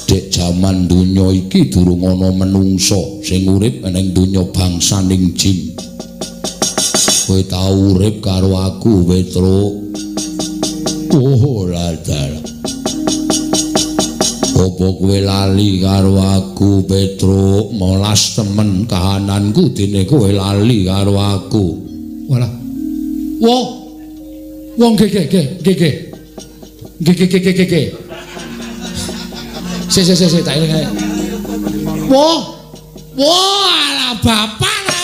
Dek jaman donya iki durung ana menungsa sing urip ning donya bangsaning jin. Kowe tau urip karo aku, Petruk. Oh, ladal. Apa kowe lali karo aku, Petruk? Molas temen kahananku dene kowe lali karo aku. Walah. Wo. Wong ge ge ge ge ge. Ge ge ge ge ge. Se se se se tak eling. Wo. Wo alah bapak lah.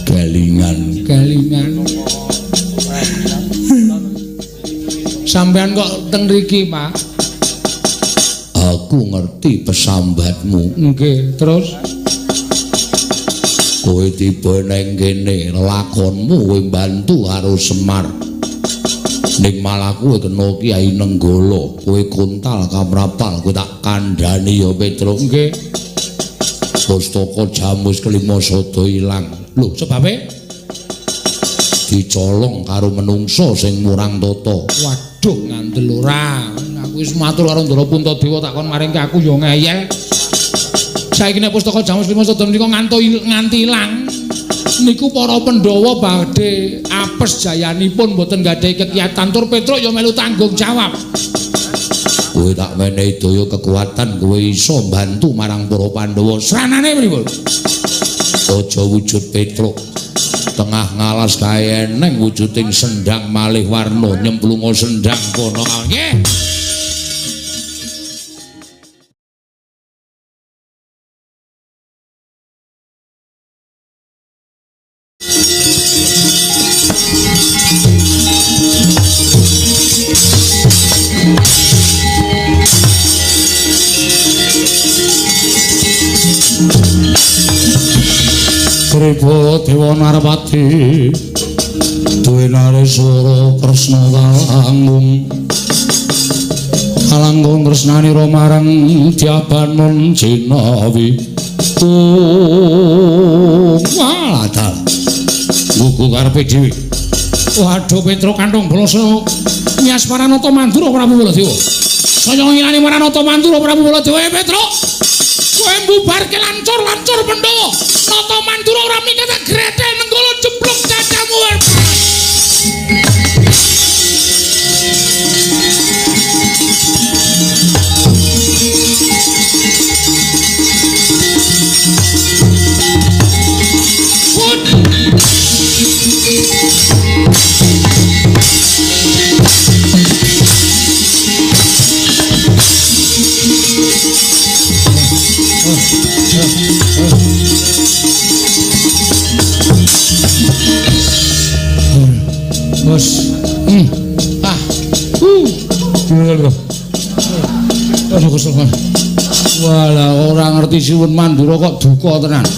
Kelingan, kelingan. Sampean kok teng riki, Pak? Aku ngerti pesambatmu. Nggih, terus kowe tiba neng kene, lakonmu kowe mbantu karo Semar. Ning malah kowe kena Kyai Nenggala, kowe kontal kamrapal, kowe tak kandhani ya, Petruk. Nggih. Pustaka Jamus kelima sada ilang. Lho, sebabe dicolong karo menungsa sing murang tata. Waduh, ngandel ora. Aku wis matur karo Ndara Puntadewa tak kon maringke aku ya ngeyel. Saiki nek pustaka Jamus kelima sada menika nganti ilang. Niku para Pandhawa badhe apes jayanipun mboten gadhahi kekiyatan tur Petruk ya melu tanggung jawab. Kowe tak menehi daya kekuatan kowe iso mbantu marang para Pandhawa. Sranane pripun? Aja wujud Petruk. Tengah ngalas kae eneng wujuding sendang malih warna nyemplunga sendang kono. Nggih. Kripa Dewa Narpati duwe nareswara Kresna kalangkung kalangkung kresnanira marang Dyabanon jinawi tung waladal gugu karepe dhewe. Waduh Petruk kanthong boloso nyas Paranata Mandura Prabu Baladewa. Saya ngilani Paranata Mandura Prabu Baladewa. Petruk, kowe mbubarke lancur-lancur Pandhawa. Nata Mandura ora mikir tak gretel Nenggala jeblok dadamu. Bos. Ah. Aduh kesel. Walah ora ngerti Siwun Mandura kok duka tenan.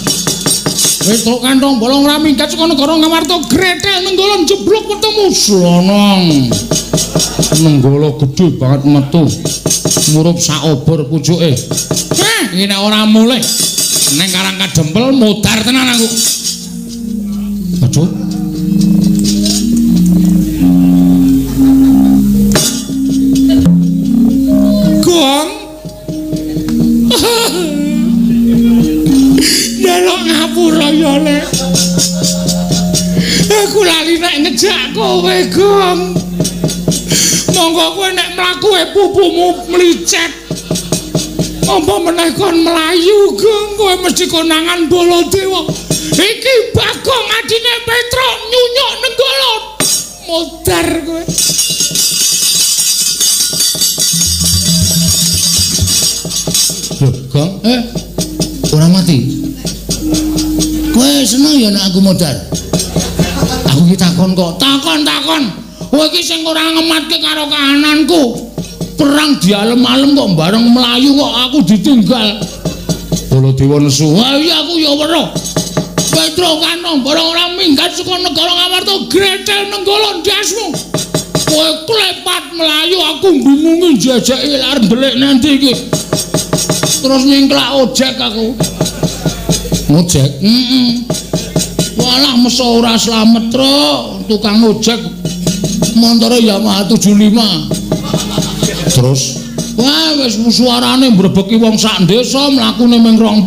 Petruk kantong bolong ora minggat saka negara Ngamarta gretel Nenggala jeblok wetemu slonong. Nenggala gedhe banget metu. Murup sak obor pucuke. Heh, iki nek ora mulih neng Karang Kadempel modar tenan aku. Aduh. Gong. Njaluk ngapura ya, Lek. Aku lali nek ngejak kowe, Gong. Monggo kowe nek mlaku pupumu mlicet. Apa meneh kon mlayu, Gong? Kowe mesti konangan Baladewa. Iki Bagong adine Petruk nyunyuk Nenggala. Modar kowe. Lho, Gong, ora mati. Kowe seneng ya nek aku modar? Aku iki takon kok. Takon-takon. Kowe iki sing ora ngematke karo kahananku. Perang dialem-alem kok bareng mlayu kok aku ditinggal. Baladewa nesu. Wah iya aku ya weruh. Petruk kantong barang ora minggat saka negara Ngamarta gretel Nenggala ndasmu. Kowe klepat mlayu aku bingungi jajake arep ndelik nanti iki. Terus nyingklak ojek aku. Ngojek? Heeh. Walah meso ora slamet, Truk. Tukang ojek montore Yamaha 75. Terus wah wis suarane mbrebeki wong sak desa mlakune ming 20.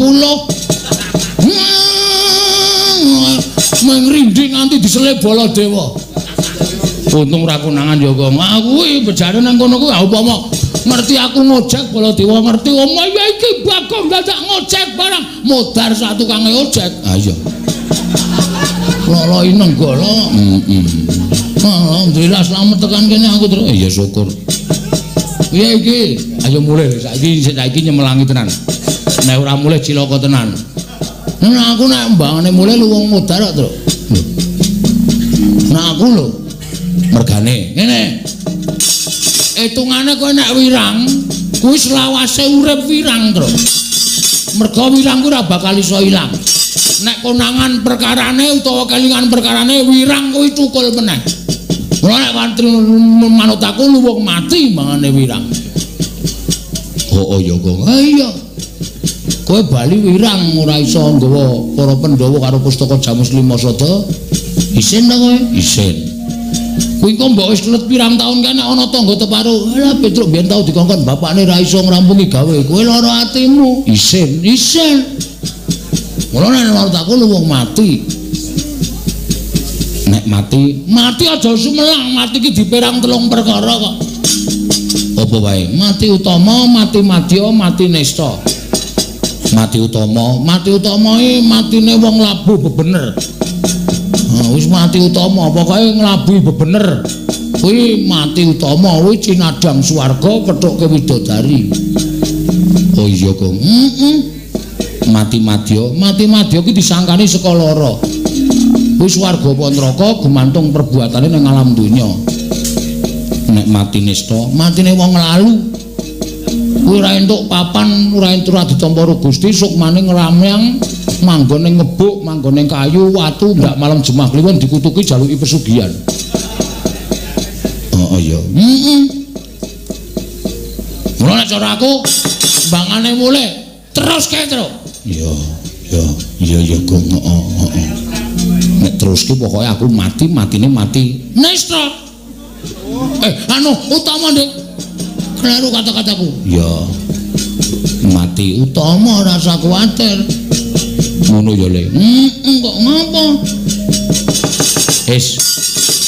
Ming rinding nganti diselip Baladewa. Untung ora konangan ya kok. Aku kuwi bejane nang kono kuwi upama ngerti aku ngojek Baladewa ngerti omah ya iki Bagong dadak ngojek barang modar sak tukange ojek. Ha iya. Lolo inenggala. Heeh. Alhamdulillah slamet tekan kene aku terus. Iya syukur. Piye iki? Ayo mulih saiki saiki nyemelangi tenan. Nek ora mulih cilaka tenan. Nah aku nek mbangane mulih lu wong modar kok, Truk. Nah aku lho mergane ngene. Hitungane kowe nek wirang kuwi selawase urip wirang, Truk. Merga wirang kuwi ora bakal iso ilang. Nek konangan perkarane utawa kelingan perkarane wirang kuwi cukul meneh. Mula nek wantri manut aku lu wong mati mangane wirang. Oh iya kok. Ha iya. Kowe bali wirang ora iso nggawa para Pandhawa karo pustaka Jamus Lima Sada. Isin ta kowe? Isin. Kuwi kok mbok wis kelet pirang taun kene ana tangga teparo. Lah Petruk biyen tau dikongkon bapakne ra iso ngrampungi gawe. Kowe lara atimu. Isin, isin. Mula nek manut aku lu wong mati. Nek mati, mati aja sumelang, mati iki diperang telung perkara kok. Apa wae? Mati utama, mati madya, mati nista. Mati utama, mati utama iki matine wong labuh bebener. Nah, wis mati utama, pokoke nglabuhi bebener. Kuwi mati utama, kuwi cinadang swarga kethuke widodari. Oh iya, Kong. Heeh. Mati madya, mati madya ki disangkani saka lara. Kuwi swarga apa neraka gumantung perbuatane ning alam donya. Nek mati nista, matine wong lalu. Kuwi ora entuk papan, ora entuk ora ditampa karo Gusti, sukmane ngramyang manggon ning ngebuk, manggon ning kayu, watu, ndak malam Jemah Kliwon dikutuki jaluki pesugihan. Oh iya. Heeh. Mula nek cara aku mbangane mulih terus kae, Truk. Iya, iya, iya iya Gong, heeh, heeh. Nek terus ki pokoke aku mati, matine mati nista. Anu utama, Dik. Kleru kata-kataku. Iya. Mati utama rasa kuwatir. Ngono ya, Le. Heeh, kok ngapa? Wis.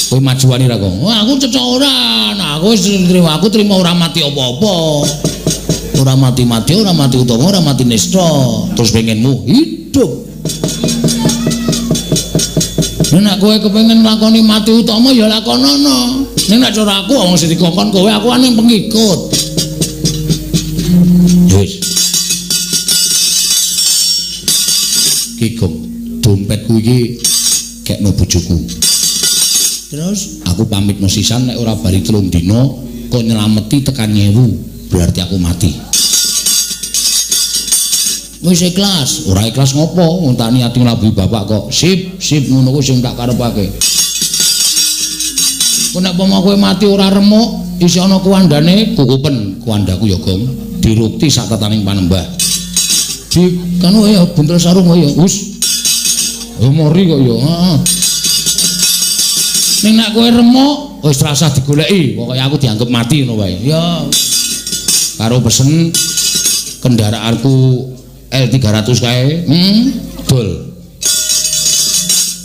Kowe majuane ra, Kong? Wah, aku cecok ora. Nah, aku wis trimo, aku trimo ora mati apa-apa. Ora mati-mati, ora mati utama, ora mati nista. Terus pengenmu hidup. Nek kowe kepengin nglakoni mati utama ya lakonono. Ning nek cara aku wong sing dikongkon kowe aku ane pengikut. Wis. Ki Gong, dompetku iki kekno bojoku. Terus aku pamitno sisan nek ora bali 3 dina kok nyelameti tekan 1000, berarti aku mati. Wis ikhlas, ora ikhlas ngopo? Wong tak niati nglabuhi bapak kok. Sip, sip ngono kuwi sing tak karepake. Ku nek pomo kowe mati ora remuk, isih ana kuwandane, kukupen kuwandaku ya, Gong. Dirukti sak tataning panembah. Di kanu ya buntel sarung ya, wis. Ya mori kok ya, heeh. Ning nek kowe remuk, wis rasah digoleki, pokoke aku dianggep mati ngono wae. Ya. Karo pesen kendaraanku L300 kae, dol.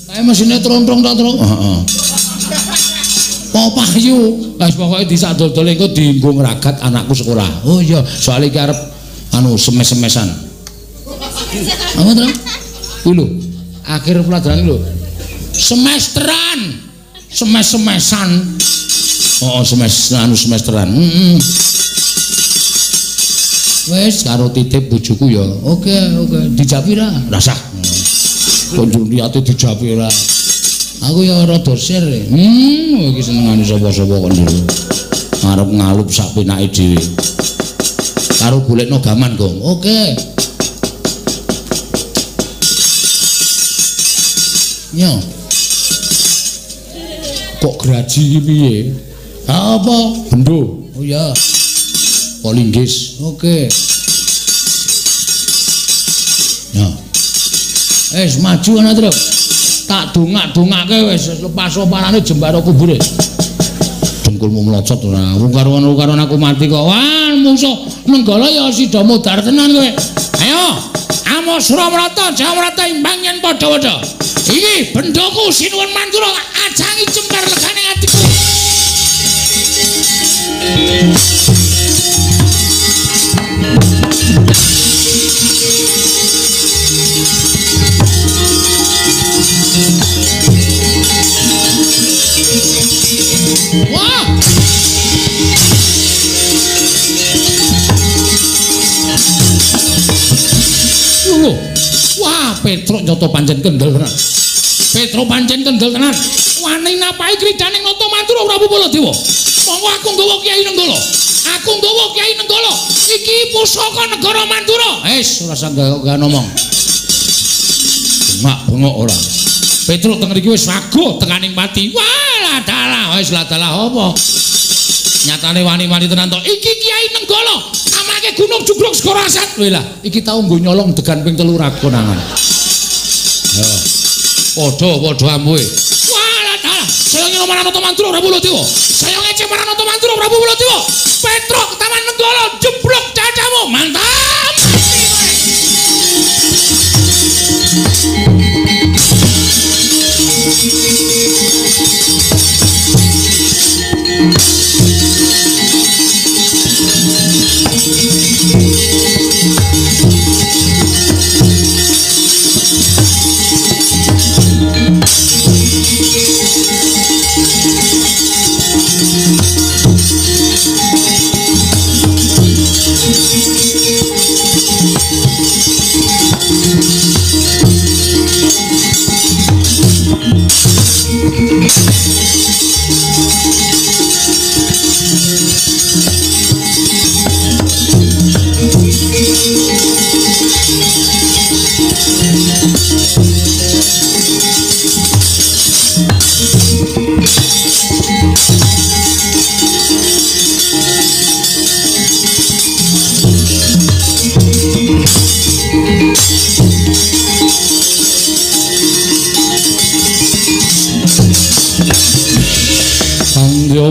Kae mesine trontrong ta, Truk? Heeh. Apa payu? Wis pokoke disadol-dol engko dienggo ngragat anakku sekolah. Oh iya, soal iki arep anu semes-semesan. Apa, Truk? Kuwi lho, akhir pelajaran iki lho. Semesteran. Semes-semesan. Oh, anu semesteran. Heeh. Wis karo titip bojoku ya. Oke, oke, dijapi ra? Rasah. Kok niate dijapi ra? Aku ya rada sir. Iki senengane sapa-sapa kok nduk. Arep ngalup sak penake dhewe. Karo golekno gaman, Gong. Oke. Nyo. Kok graji iki piye? Ha apa? Bendo. Oh iya. Polinggis. Oke. Nah. Wis maju ana Truk. Tak dongak-dongake wis lepas parane jembara kubure. Dengkulmu mlocot ora. Wong karuan-karuan aku mati kok. Wah, mungsuh Nenggala ya sida modar tenan kowe. Ayo, Amo Suramrata, Jawamrata imbang yen padha-padha. Iki bendoku Sinuwun Mandura ajangi jembar legane atiku. Wah! Wah, Petruk nyoto pancen kendel tenan. Petruk pancen kendel tenan. Wani napahi kridhaning Nata Mandura Prabu Baladewa. Monggo aku nggawa Kyai Nenggala. Aku nggawa Kyai Nenggala. Iki pusaka negara Mandura. Wis, ora usah gak ngomong. Bengak-bengok ora. Petruk teng mriki wis waguh tekaning pati. Wah, ladalah, wis ladalah apa? Nyatane wani-wani tenan to. Iki Kyai Nenggala. Amake gunung jugruk segara asat. Lho lah, iki tau nggo nyolong degan ping 3 ragonangan. Ha. Padha-padha ampuhe. Wah, ladalah. Saya ngene marang Nata Mandura Prabu Baladewa. Saya ngece marang Nata Mandura Prabu Baladewa. Petruk Taman Nenggala jeblok dadamu. Mantap.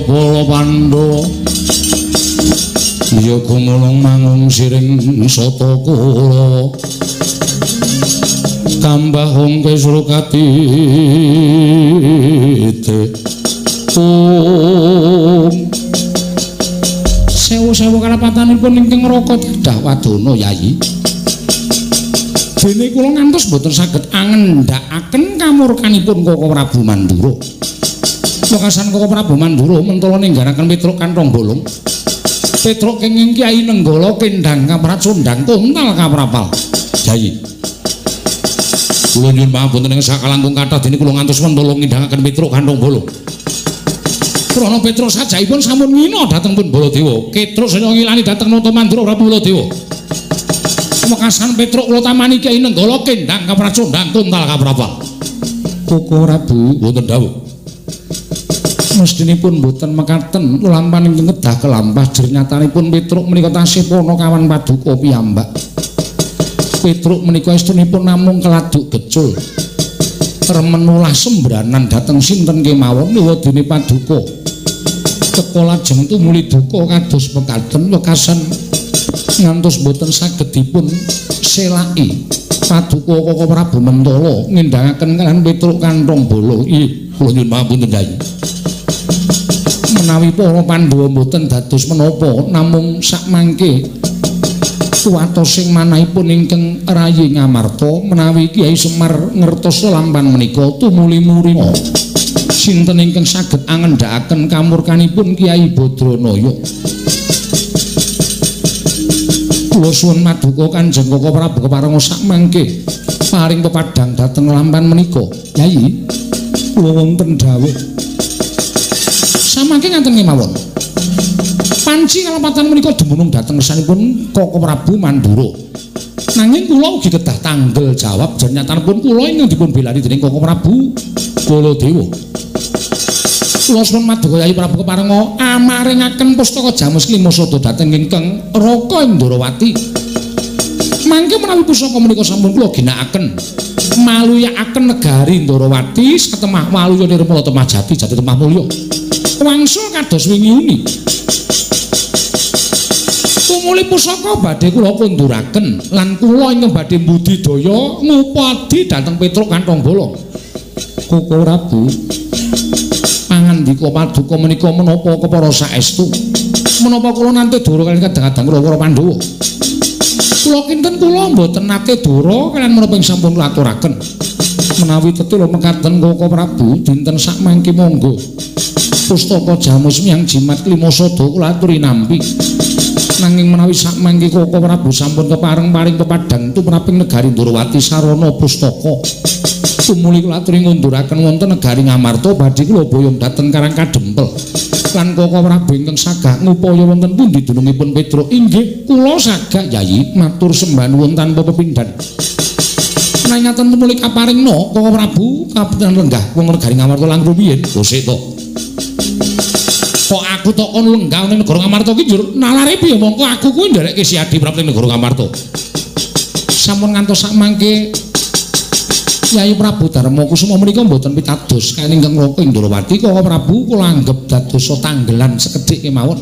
Para Pandhawa ya gumulung mangung siring sata Kurawa tambah ongke surukatite sewu-sewu kalapatanipun ingkang Raka dadah wadana Yayi dene kula ngantos boten saged angendhakaken kamurkanipun Koko Prabu Mandura. Wekasan Koko Prabu Mandura mentala ninggaraken Petruk kanthong bolong. Petruk kenging Kyai Nenggala kendhang kapracundhang tuntal kaprapal. Yayi. Kula nyuwun pangapunten ing sakalangkung kathah dene kula ngantos mentala ngindhangaken Petruk kanthong bolong. Krana Petruk sajaipun sampun ngina dhateng pun Baladewa. Ketruk saya ngilani dhateng Nata Mandura Prabu Baladewa. Wekasan Petruk kula tamani Kyai Nenggala kendhang kapracundhang tuntal kaprapal. Koko Prabu wonten dawuh. Mestinipun boten mekaten lampahan ingkang kedah kelampah jernyatanipun Petruk menika tasih panakawan paduka piyambak. Petruk menika estunipun namung keladuk gecul. Remenulah sembranan dhateng sinten kemawon liwadene paduka. Teka lajeng tumuli duka kados mekaten wekasan ngantos boten saged dipun selaki. Paduka Koko Prabu Mentala ngendhangaken kaliyan Petruk kanthong bala. Ih, kula nyuwun pangapunten Yayi. Menawi para Pandhawa mboten dados menapa namung sakmangke kuwatos sing manahipun ingkang rayi Ngamarta menawi Kyai Semar ngertos lampahan menika tumuli murima sinten ingkang saged angendhakaken kamurkanipun Kyai Badranaya. Kula suwun maduka Kanjeng Koko Prabu keparenga sakmangke paring pepadhang dhateng lampahan menika. Yayi, kula wonten dawuh. Samangke ngaten kemawon. Panci kalepatan menika dumunung dhateng ngersanipun Koko Prabu Mandura. Nanging kula ugi kedah tanggel jawab jernyatanipun kula ingkang dipun belani dening Koko Prabu Baladewa. Kula suwun maduka Yayi Prabu keparenga amaringaken pustaka Jamus Klima Sada dhateng ingkang Raka Indrawati. Mangke menawi pusaka menika sampun kula ginakaken Maluyakaken negari Ndorowati satemah waluya nirmala temah jati jati temah mulya. Wangsul kados wingi uni. Tumuli pusaka badhe kula kunduraken lan kula ingkang badhe mbudidaya ngupadi dhateng Petruk kantong bolong. Koko Prabu, pangandika paduka menika menapa kepara saestu? Menapa kula nate dora kaliyan kadang-kadang kula para Pandhawa? Kula kinten kula mboten nate dora kaliyan menapa ing sampun kula aturaken. Menawi tetula mekaten Koko Prabu dinten sakmangke monggo. Pustaka Jamus Miang Jimat Klimasada kula aturi nampi. Nanging menawi sakmangke Koko Prabu sampun kepareng paring pepadang tumraping negari Ndorowati sarana pustaka. Tumuli kula aturi ngunduraken wonten negari Ngamarta badhe kula boyong dhateng Karang Kadempel. Lan Koko Prabu ingkang sagah ngupaya wonten pundi dunungipun Petruk? Inggih, kula sagah Yayi, matur sembah nuwun tanpa pepindhan. Nanging tumuli kaparingna Koko Prabu kapitan lenggah wong negari Ngamarta lang rumiyin. Bosek to. Kok aku tok kon lenggah ning negara Ngamarta ki njur nalare piye mongko aku kuwi nderekke Si Adi Prabu ning negara Ngamarta. Sampun ngantos sakmangke Yayi Prabu Darma Kusuma menika mboten pitados kaliyan ingkang raka ing Ndorowati. Koko Prabu kula anggep dados tanggelan sekedhik kemawon.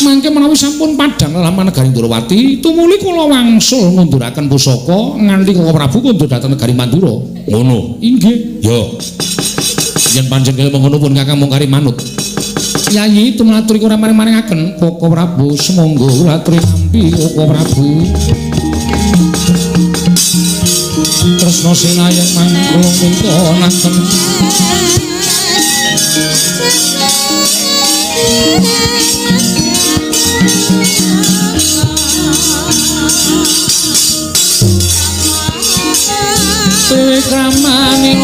Mangke menawi sampun padhang lelampahan negari Ndorowati, tumuli kula wangsul ngunduraken pusaka nganti Koko Prabu kundur dhateng negari Mandura. Ngono. Inggih. Ya. Yen pancen kaya mengkono pun Kakang mung kari manut. Yayi tumlaturi kula maring-maringaken Koko Prabu sumangga kula aturi nampi Koko Prabu. Tresna sinayan mangkung minta nanten Kramane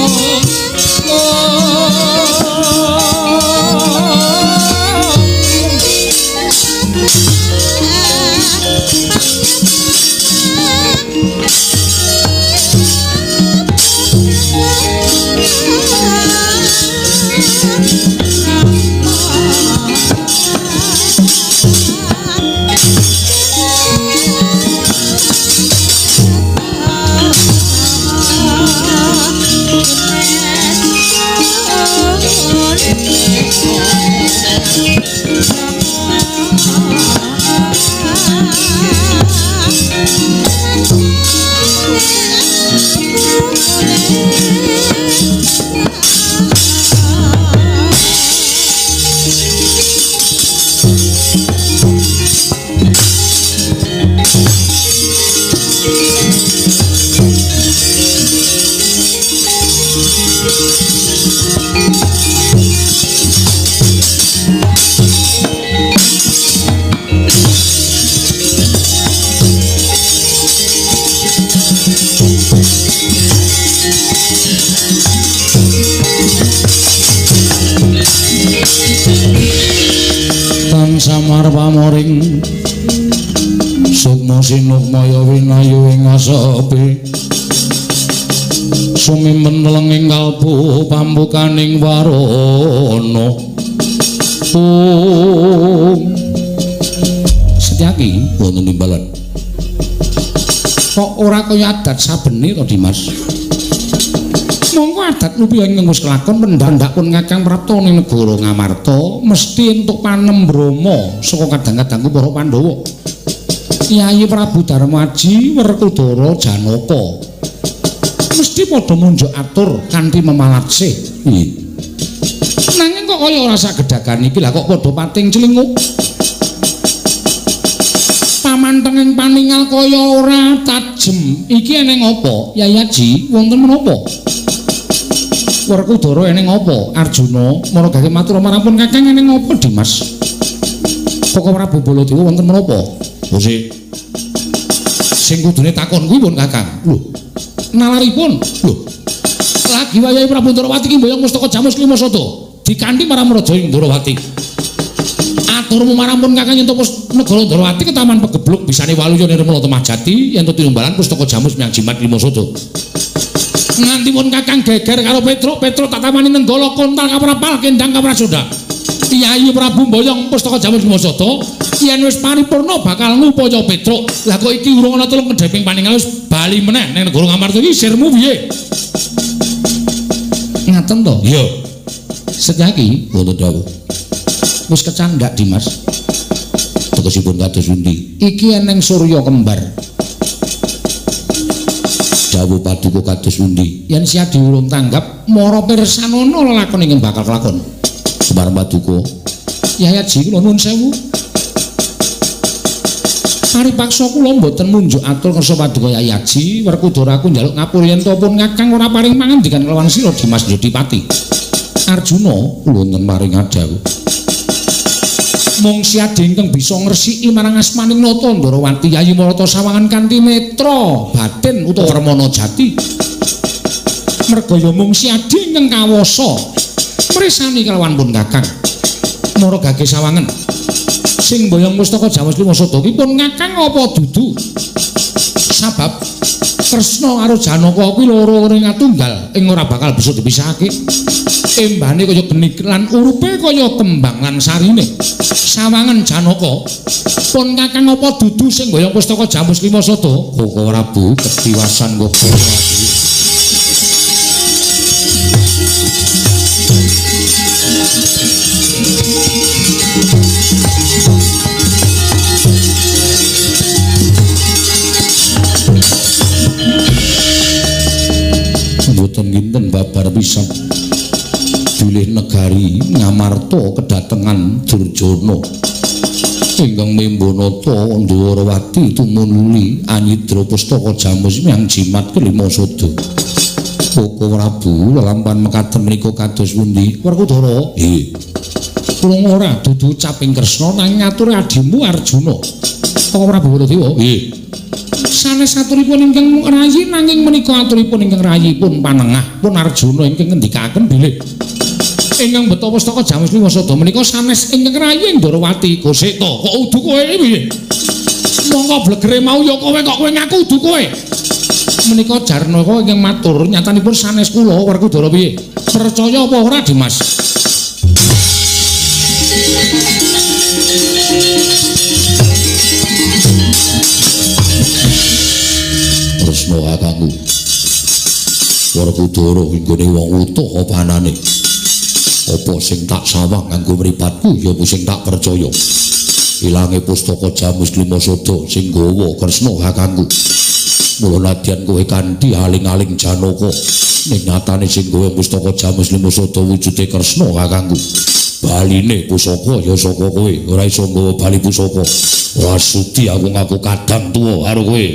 samar pamoring sukma sinukmaya winayu ing asepi sumimen lenging kalbu pambukaning warana. Om Setyaki wonten timbalan. Kok ora kaya adat sabene to Dimas? Mongko adat lupi ingkang wis kelakon pendhandak pun Kakang prapta ning negara Ngamarta mesti entuk panembrama saka kadang-kadangku para Pandhawa. Yayi Prabu Darmaji Werkudara Janaka mesti padha munjuk atur kanthi memalatsih. Nanging kok kaya ora sagedagan iki lah kok padha pating celinguk. Pamantenging paningal kaya ora tajem. Iki eneng apa? Yayi Aji wonten menapa? Werkudara eneng apa? Arjuna maragake matur marang Kakang eneng apa Dimas? Koko Prabu Baladewa wonten menapa? Bose. Sing kudune takon kuwi pun Kakang. Lho. Nalaripun. Lho. Lagi wayahe Prabu Ndorowati ki mboyong mustaka Jamus Klimasada dikanthi marang Raja ing Ndorowati. Aturmu marang pun Kakang yen negara Ndorowati ketaman pegebluk bisane waluya nirmala temah jati yen tinumbalan pustaka Jamus Miang Jimat Klimasada. Nganti pun Kakang geger karo Petruk, Petruk tak tamani Nenggala kontal kaprapal kendang kaprasoda. Yayi Prabu mboyong pustaka Jamus Klimasada Yen wis paripurna bakal ngupaya Petruk. Lah kok iki urung ana telung kedheping paningal wis bali meneh ning negara Ngamarta iki sirmu piye? Ngaten to? Iya. Setyaki wonten dawuh. Wis kecandhak Dimas. Tegesipun kados pundi? Iki eneng surya kembar. Dawuh paduka kados pundi? Yen Siadi urung tanggap, mara pirsanana lelakon ingkang bakal kelakon. Semar paduka. Yayaji kula nuwun sewu. Paripaksa kula mboten munjuk atur kersa paduka Yayaji, Werkudara aku njaluk ngapura yen to pun Kakang ora paring pangandikan kelawan sira Dimas Jodipati. Arjuna kula wonten paring dawuh. Mung Siadi ingkang bisa ngresiki marang asmaning Nata Ndorowati Yayi Marata sawangan kanthi netra batin utawa remana jati. Merga ya mung Siadi ingkang kawasa mresani kelawan pun Kakang. Mara gage sawangan sing mboyong pustaka Jawa Lima Sada ki pun Kakang apa dudu? Sabab Kresna karo Janaka kuwi loro ring atunggal ing ora bakal bisa dipisahake. Embane kaya geni lan urupe kaya kembang lan sarine. Sawangan Janaka pun Kakang apa dudu sing mboyong pustaka Jamus Lima Sada? Koko Prabu ketiwasan Koko Prabu. Mboten kinten babar pisan. Bilih negari Ngamarta kedatengan Durjana ingkang membanata Ndharawati tumunuli anyidra pustaka Jamus yang jimat kelima sada. Koko Prabu lelampahan mekaten menika kados pundi? Werkudara? Nggih. Kula ora dudu caping Kresna nanging ngatur adimu Arjuna. Koko Prabu Baladewa? Nggih. Sanes aturipun ingkang rayi nanging menika aturipun ingkang rayipun panengah pun Arjuna ingkang ngendikaken bilih ingkang beto pustaka Jamus Lima Sada menika sanes ingkang rayi Ndharawati. Goseta kok udu kowe piye? Monggo blegere mau ya kowe kok kowe ngaku udu kowe. Menika Jarnaka ingkang matur nyatanipun sanes kula Werkudara piye? Percaya apa ora Dimas? Kresna kakangku. Werkudara nggone wong utuh apa anane? Apa sing tak sawang nganggo mripatku ya sing tak percaya. Ilange pustaka Jamus Lima Sada sing gawa Kresna kakangku. Mula nadyan kowe kanthi aling-aling Janaka ning nyatane sing gawa pustaka Jamus Lima Sada wujude Kresna kakangku. Baline pusaka ya saka kowe, ora iso nggawa bali pusaka. Ora sudi aku ngaku kadang tuwa karo kowe.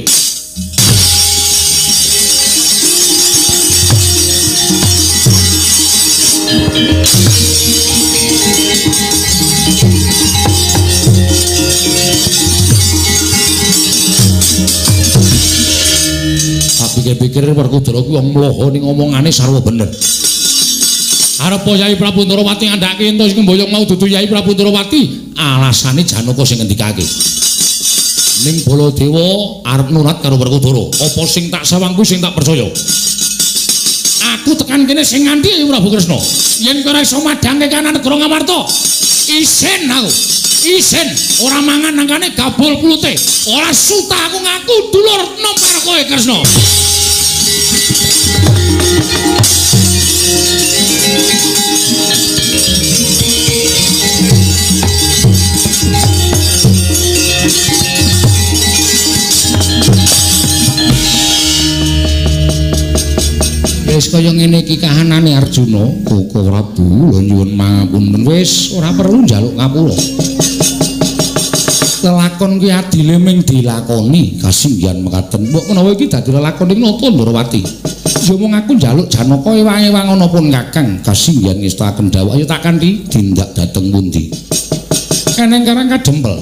Tak pikir-pikir Werkudara kuwi wong mloho ning omongane sarwa bener. Arep Yai Prabu Ndorowati ngandhake ento sing mboyong mau dudu Yai Prabu Ndorowati, alasane Janaka sing ngendikake. Ning Baladewa arep nurut karo Werkudara. Apa sing tak sawang kuwi sing tak percaya. Aku tekan kene sing nganti Prabu Kresna. Yen kowe ora iso madhangke kanan negara Ngamarta, isin aku. Isin ora mangan nangkane gabul pulute. Ora suta aku ngaku dulur nom karo kowe Kresna. Wis kaya ngene iki kahanane Arjuna, Koko Prabu nyuwun pangapunten wis ora perlu njaluk ngapura. Lelakon kuwi adile ming dilakoni, kasinggihan mekaten. Mbok menawa iki dadi lelakon ing Nata Ndharawati. Ya mung aku njaluk Janaka ewang-ewang ana pun Kakang, kasinggihan ngestakaken dawuh ayo tak kanthi tindak dhateng pundi. Eneng karang kadempel.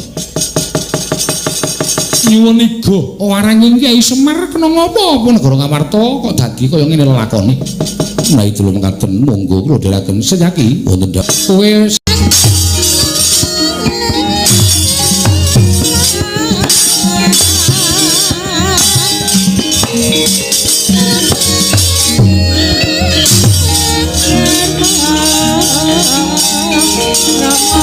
Nyuwun iga waranging Kyai Semar kena ngapa apa negara Ngamarta kok dadi kaya ngene lelakone. Menawi dulu mekaten monggo kula dherekaken sejaki wonten kowe. Rama.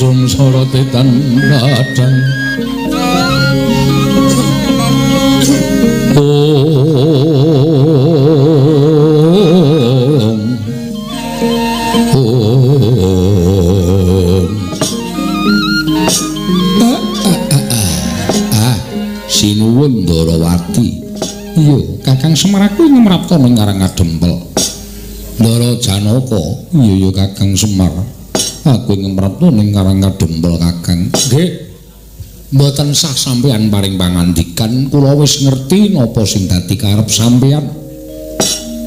Sumsara tan padang. Sinuwun Ndarawati. Iya, Kakang Semar aku ngemrapta ning Karang Adempel. Ndara Janaka. Iya ya Kakang Semar. Aku ngemrapta ning Karang Adempel Kakang. Nggih. Mboten sah sampeyan paring pangandikan, kula wis ngerti napa sing dadi karep sampeyan.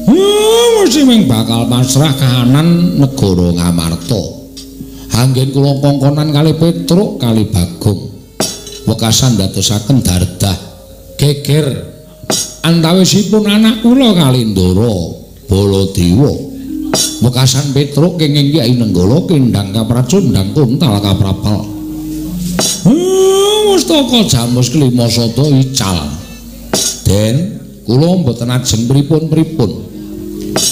Mesti ming bakal pasrah kahanan negara Ngamarta. Anggen kula kongkonan kali Petruk kali Bagong. Wekasan dadosaken dardah geger antawisipun anak kula kali Ndara Baladewa. Wekasan Petruk kenging Kyai Nenggala kendang kapracundang kuntal kaprapal. Mustaka jamus kelima sada ical. Den kula mboten ajeng pripun-pripun.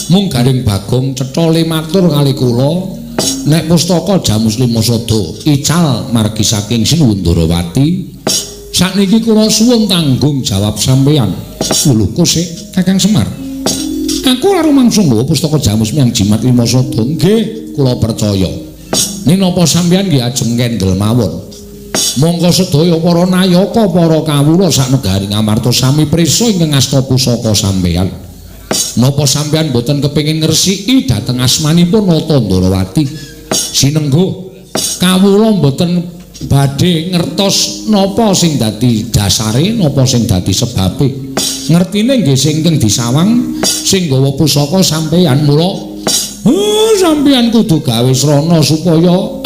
Mung Gareng Bagong cetha le matur kali kula nek pustaka jamus lima sada ical margi saking Sinuwun Ndarawati. Sakniki kula suwun tanggung jawab sampeyan. Lho kose Kakang Semar. Aku ora rumangsa nggawa pustaka jamus miyang jimat lima sada. Nggih, kula percaya. Ning napa sampeyan nggih ajeng kendel mawon. Monggo sedaya para nayaka para kawula sak negari Ngamarta sami prisa ingkang asta pusaka sampeyan. Napa sampeyan mboten kepengin ngresiki dhateng asmanipun Nata Ndarawati? Sinengguh kawula mboten badhe ngertos napa sing dadi dasare, napa sing dadi sebabe. Ngertine nggih sing ingkang disawang sing gawa pusaka sampeyan. Mula sampeyan kudu gawe srana supaya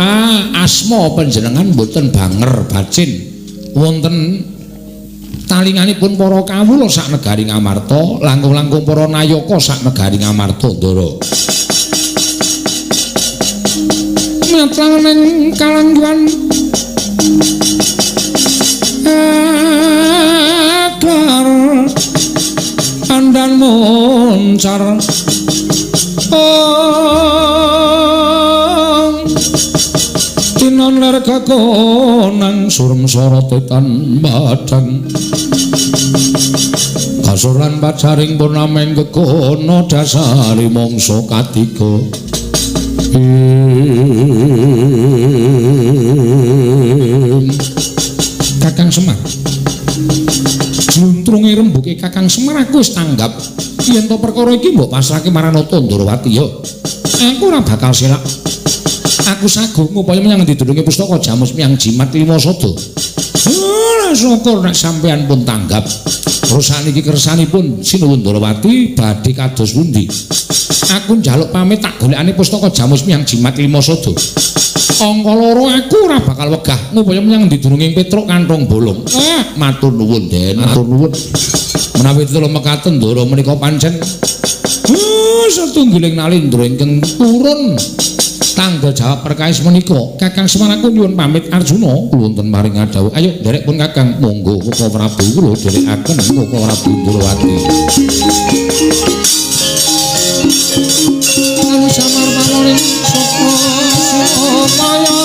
asma panjenengan mboten banger bacin wonten talinganipun para kawula sak negari Ngamarta, langkung-langkung para nayaka sak negari Ngamarta. Ndara matang ning kalangguan akar andan moncar tinon ler kakonang surem sorote tan badang kasuran pacaring purnameng kekono dasari mangsa katiga. Kakang Semar, jluntrunge rembuke Kakang Semar aku wis tanggap yen to perkara iki mbok pasrahke marang Nata Ndarawati ya. Aku ora bakal selak. Aku sagung upaya menyang didulunge pustaka jamus miyang jimat lima sada. Ora syukur nek sampeyan pun tanggap. Terus saniki kersanipun Sinuwun Ndarawati badhe kados pundi? Aku njaluk pamit tak golekane pustaka jamus miyang jimat lima sada. Angka loro aku ora bakal wegah ngupaya menyang didurunge Petruk kantong bolong. Matur nuwun Den, matur nuwun. Menawi tulung mekaten Ndara menika pancen setunggiling nalindra ingkang turun tangga jawab perkawis menika. Kakang Semar aku nyuwun pamit Arjuna wonten paring dawuh. Ayo nderek pun Kakang, monggo Koko Prabu kula dherekaken Koko Prabu Ndarawati. Lalu samar paloring saka supaya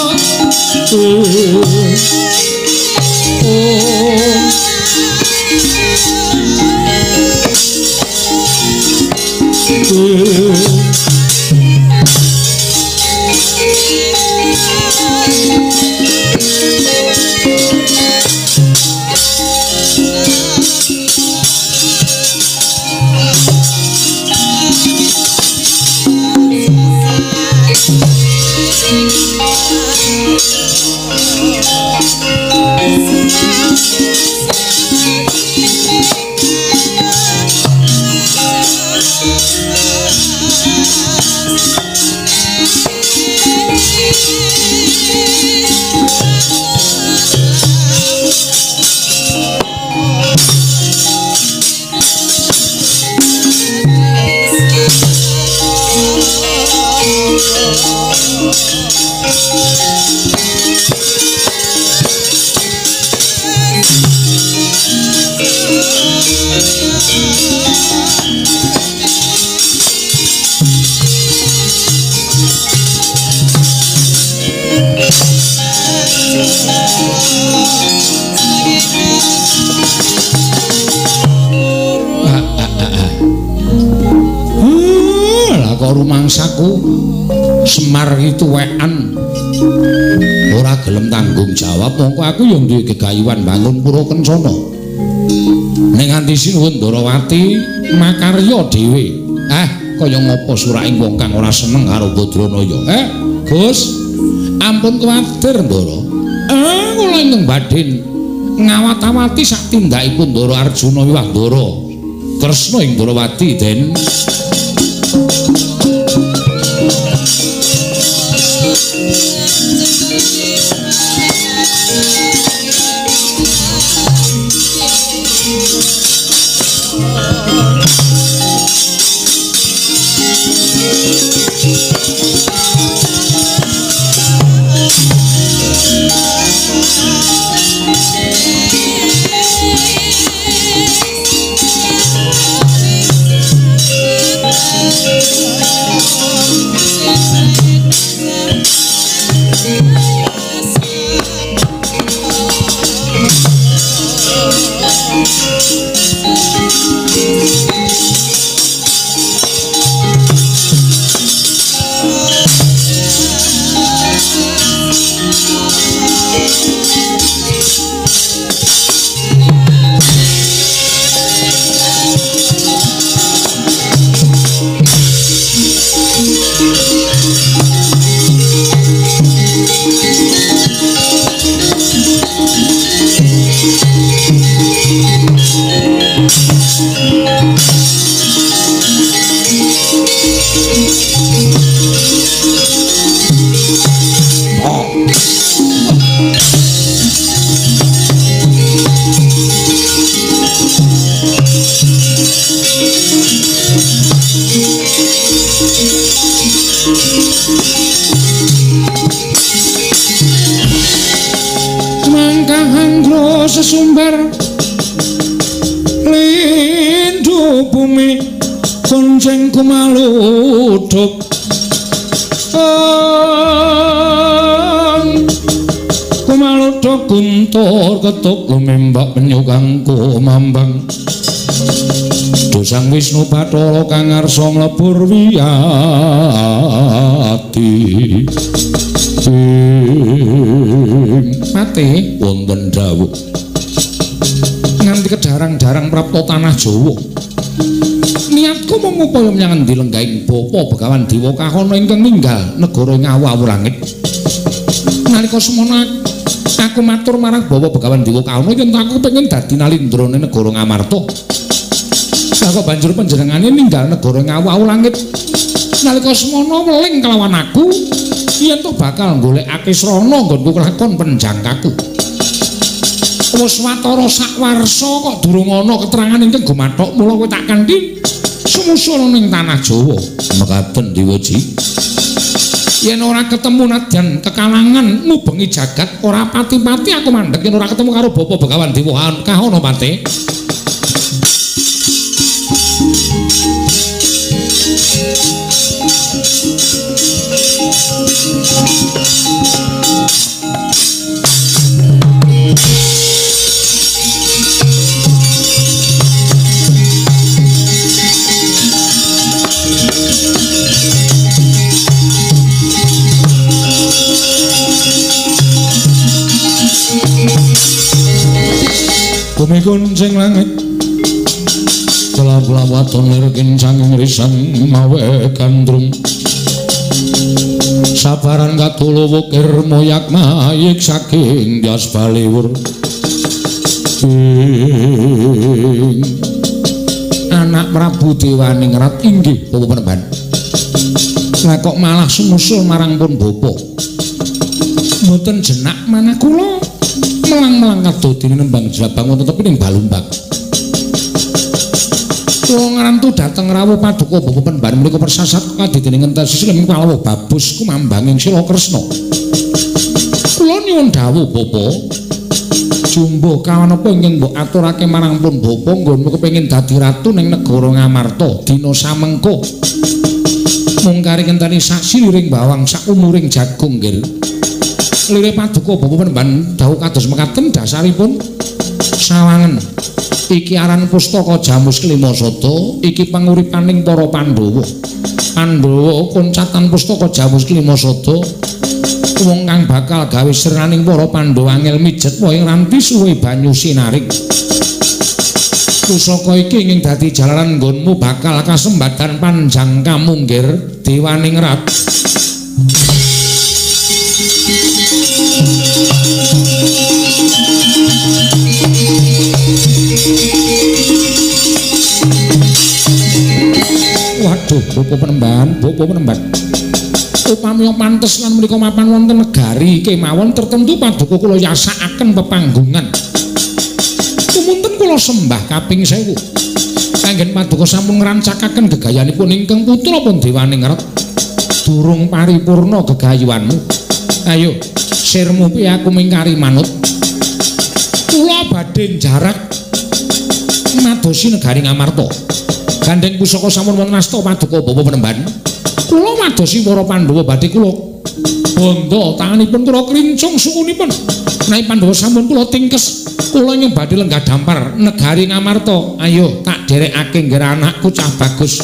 kok rumangsaku Semar iki tuwekan ora gelem tanggung jawab, mongko aku ya duwe gegayuhan bangun pura kencana. Ning nganti sinuwun Ndorowati makarya dhewe. Kaya ngapa suraking wong kang ora seneng karo Badranaya? Gus, ampun kuwatir Ndara. Kula ingkang badhe ngawat-awati sak tindakipun Ndara Arjuna wiwah Ndara Kresna ing Ndorowati, Den. Sesumbar lindu bumi kuncing kumaluduk kumaluduk guntur ketuk lumembak penyu kang kumambang Dosang Wisnu Bathara kang ngarsa mlebur wiyati. Mate wonten dawuh nganti kedarang-darang prapta tanah Jawa. Niatku mung upaya menyang endi lenggahing Bapa Begawan Dewa Kahana ingkang ninggal negara Ngawu langit. Nalika semono aku matur marang Bapa Begawan Dewa Kahana yen aku pengen dadi nalindrane negara Ngamarta. Lah kok banjur panjenengane ninggal negara Ngawu langit. Nalika semono weling kelawan aku yen to bakal golekake srana nggonku kelakon penjangkaku. Wis watara sakwarsa kok durung ana keterangan ingkang gumathok, mula kowe tak kanthi sumusul ning tanah Jawa. Mekaten Dewaji. Yen ora ketemu nadyan kekalangan ngubengi jagat ora pati-pati aku mandeg yen ora ketemu karo Bapa Begawan Dewa Kahana Pate. Bumi kuncing langit kelap-kelap waton lir kincang risang mawe gandrung sabaran katulu wukir moyak mayik saking jas baliwur. Anak Prabu Dewaningrat inggih Bapak Penemban. Lah kok malah sumusul marang pun bapa. Mboten jenak manah kula melang-melang kadodene nembang jabang wonten tepi ning Balumbang. Kula ngrantu dhateng rawuh paduka Bapak Penemban menika persasat kadidene ngentes sisih Palawa babus kumambanging Sila Kresna. Kula nyuwun dawuh Bapa. Jumbuh kawan apa ingkang mbok aturake marang pun bapa nggonmu kepengin dadi ratu ning negara Ngamarta dina samengko. Mung kari ngenteni saksi liring bawang sak umuring jagung nggih. Lire paduka Bapak Penemban dawuh kados mekaten dasaripun sawangen. Iki aran pustaka Jamus Klima Sada, iki panguripaning para Pandhawa. Pandhawa koncatan pustaka Jamus Klimasada wong kang bakal gawe sirnaning para Pandhawa angel mijet wae ranti suwe banyu sinaring. Pusaka iki ingin dadi jalaran nggonmu bakal kasembadan panjang kamunggir dewaningrat. Waduh, bapa penemban, bapa penemban. Upami pantes lan menika mapan wonten negari kemawon tertentu paduka kula yasakaken pepanggungan. Tumunten kula sembah kaping 1000. Kanggen paduka sampun ngrancakaken gegayanipun ingkang putra pun dewaningrat. Durung paripurna gegayuhanmu. Ayo, sirmu piye aku mingkari manut. Kula badhe njarak madosi negari Ngamarta. Gandeng pusaka sampun wonten asta paduka bapa penemban. Kula madosi para Pandhawa badhe kula bondo tanganipun kula krincung sukunipun. Menawi Pandhawa sampun kula tingkes, kula nyung badhe lenggah dampar negari Ngamarta. Ayo tak derekake ngger anakku cah bagus.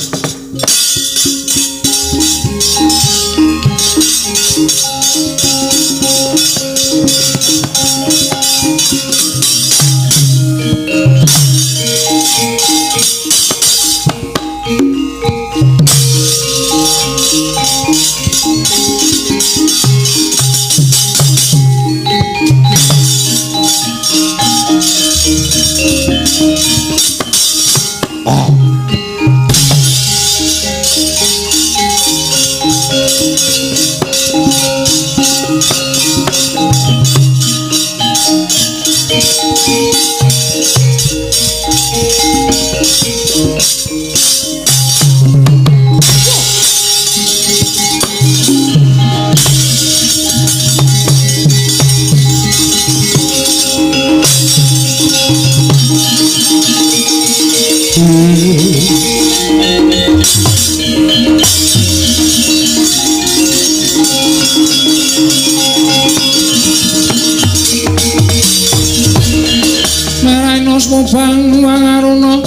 Bang wangaruna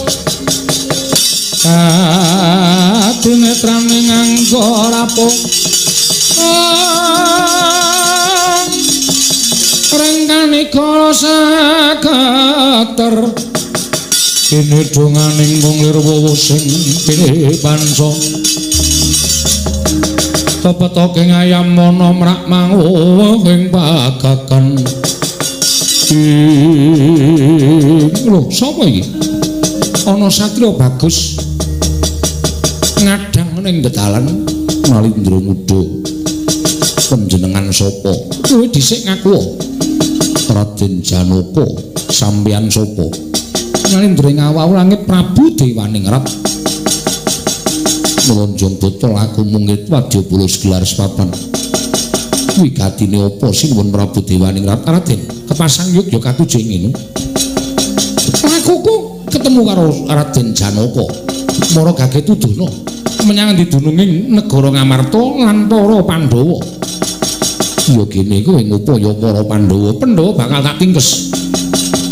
kadinetrane nganggo rapuh rengkane kala saketer kinidunganing mung lir wowo sing pipanca pepetoke ngayam ana mrak manguwuh ing pagagan. Lho, sapa iki? Ana satriya bagus ngadang ning dalan Nalindra Muda. Panjenengan sapa? Kowe dhisik ngaku. Raden Janaka, sampeyan sapa? Nalindra ngawau langit Prabu Dewaningrat. Mlonjong botol aku mungit wadya bulus gelar sepapan. Wigatine apa sinuwun Prabu Dewaningrat? Raden, kepasang yuk ya katuju ngene. Lakuku ketemu karo Raden Janaka. Mara gage tuduhna menyang endi dununging negara Ngamarta lan para Pandhawa. Ya gene kowe ngupaya para Pandhawa, Pandhawa bakal tak tingkes.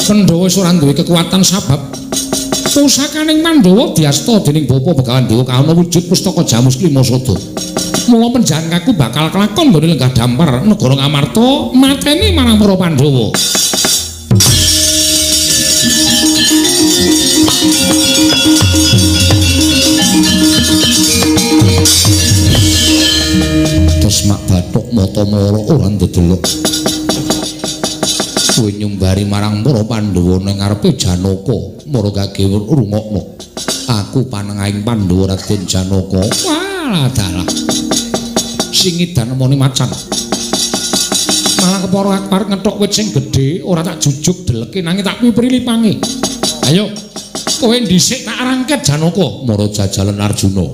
Pandhawa wis ora duwe kekuatan sabab pusakaning Pandhawa diasta dening Bapa Begawan Dewa Kahana wujud pustaka Jamus Klimasada. Mula penjangkaku bakal kelakon nggone lenggah dampar negara Ngamarta mateni marang para Pandhawa. Tesmak bathuk mata mara ora ndedelok. Kowe nyumbari marang para Pandhawa ning ngarepe Janaka, mara gage rungokno. Aku panengahing Pandhawa Raden Janaka. Walah dalah. Singidan nemoni macan. Malah kepara aku arep ngethok wit sing gedhe, ora tak jujuk deleke nanging tak pipri lipange. Ayo, kowe dhisik tak rangket Janaka, mara jajalan Arjuna.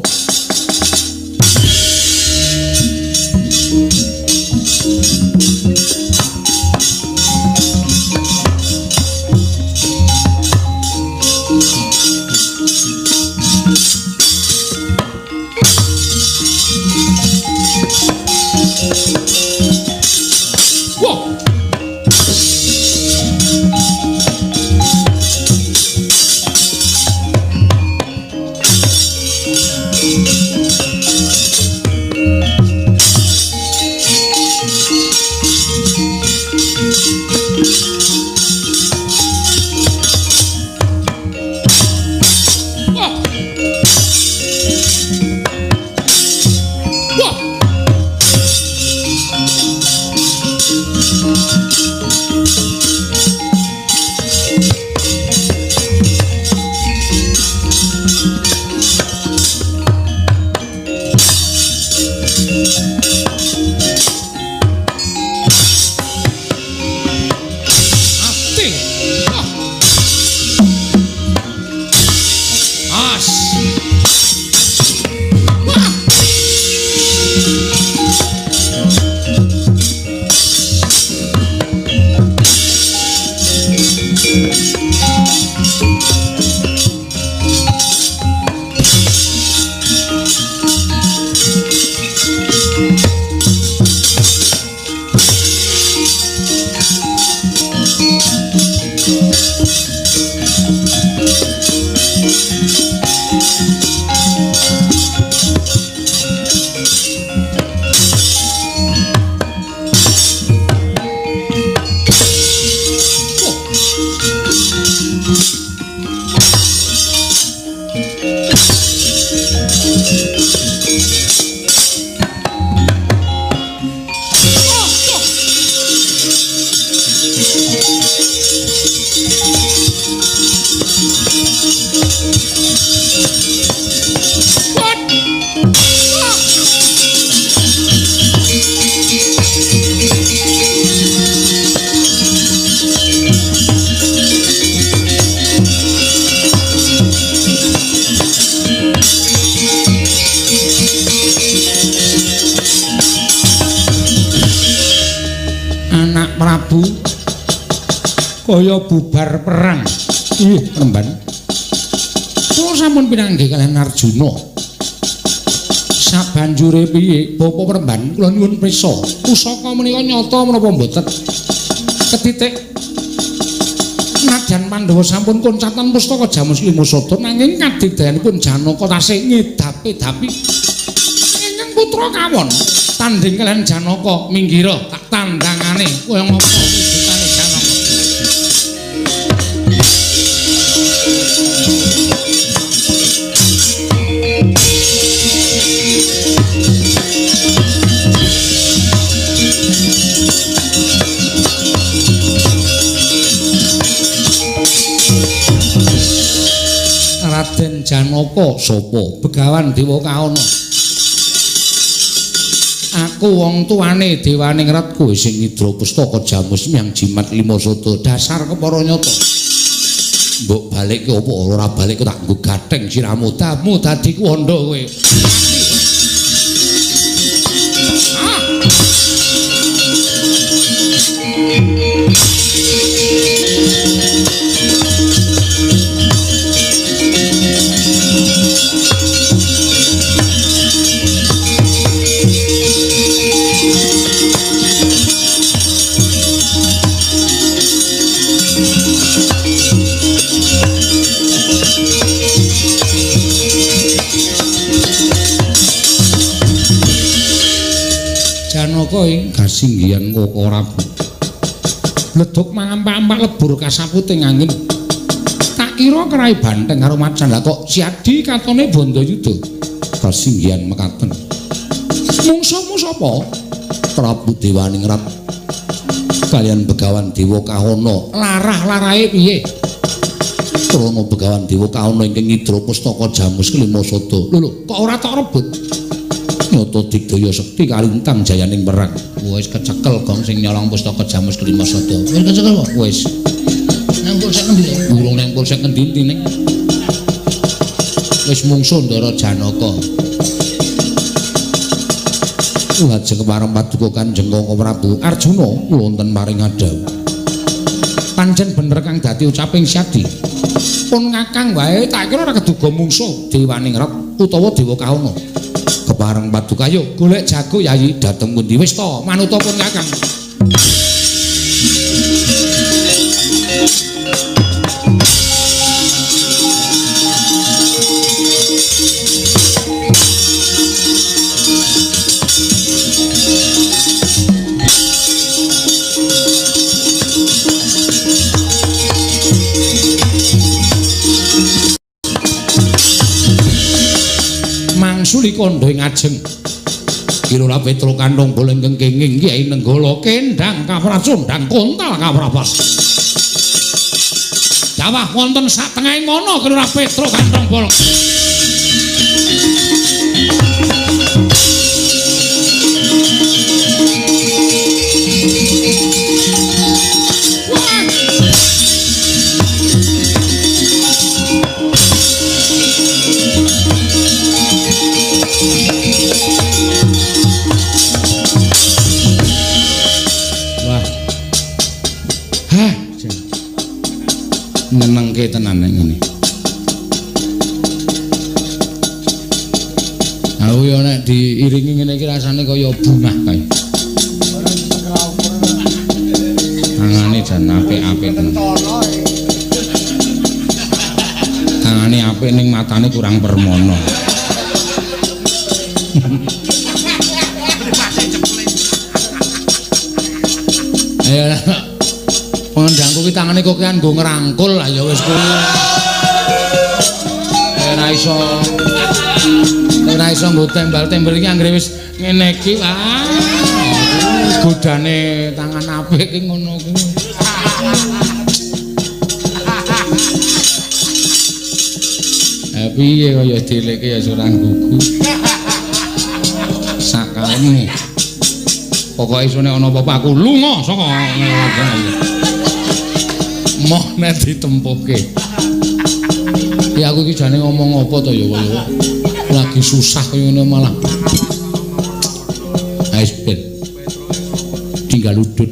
Awas. Wah. Anak Prabu kaya bubar perang. Ih, Remban. Kula sampun pinanggih kaliyan Arjuna. Sabanjure piye, Bapak Remban, kula nyuwun prisa. Pusaka menika nyata menapa mboten? Ketitik Nadyan Pandhawa sampun koncatan pustaka Jamus Lima Sada nanging kadigdayanipun Janaka tasih ngedapi-dapi. Ingkang putra kawon tandhing kaliyan Janaka minggira tak tandangane kaya ngapa wujudane Janaka. Raden Janaka sapa? Begawan Dewa Kahana. Aku wong tuane dewaning rat kowe sing ngidra pustaka Jamus Myang Jimat Lima Sada dasar kepara nyata. Mbok balikke apa ora balik tak nggo gatheng siramu damu dadi kuwanda kowe. Ah. Janaka ing kasinggihan Koko Prabu. Bleduk mangampak-ampak lebur kasaputing angin. Tak kira kerai banteng karo macan lah kok Siadi katone Bandayuda. Kasinggihan mekaten. Mungsuhmu sapa? Prabu Dewaningrat kaliyan Begawan Dewa Kahana. Larah-larahe piye? Krana Begawan Dewa Kahana ingkang ngidra pustaka Jamus Kelima Sada. Lho lho, kok ora tok rebut? Nyata digdaya sekti kalintang jayaning perang. Wis kecekel gong sing nyolong pustaka Jamus Kelima Sada. Wis kecekel apa? Wis. Nang polsek ngendi? Durung nang polsek ngendi ning. Wis mungsuh Ndara Janaka. Lajeng kepareng paduka Kanjeng Koko Prabu Arjuna wonten maring adhawuh. Pancen bener kang dadi ucaping Syadi. Pun kakang wae tak kira ora keduga mungsuh Dewaningrat utawa Dewa Kahana. Kepareng paduka ayo golek jago yayi dhateng pundi wis to manuta pun kakang. Mangsuli kandha ing ajeng. Kirura Petro kandhong boleng kenging Kyai Nenggala kendang kapracundang kontal kaprabas. Dawah wonten satengahing mana Kirura Petro kandhong boleng. Wah! Mbok yo nek diiringi ngene iki rasane kaya bungah kae. Tangane jan apik-apik tenan. Tangane apik ning matane kurang permono. Ayo pengendangku ki tangane kok kan nggo ngrangkul lah ya wis kuwi. Ora iso. Ora iso nggo tembal-tembel iki anggere wis ngene iki. Ah. Godane tangan apik ki ngono kuwi. Piye kaya dileke ya ora nggugu. Sakalmu. Pokoke isone ana apa-apa aku lunga saka moh nek ditempuhke. Ya aku iki jane ngomong apa to ya kaya lagi susah kaya ngene malah. Wis ben. Tinggal udut.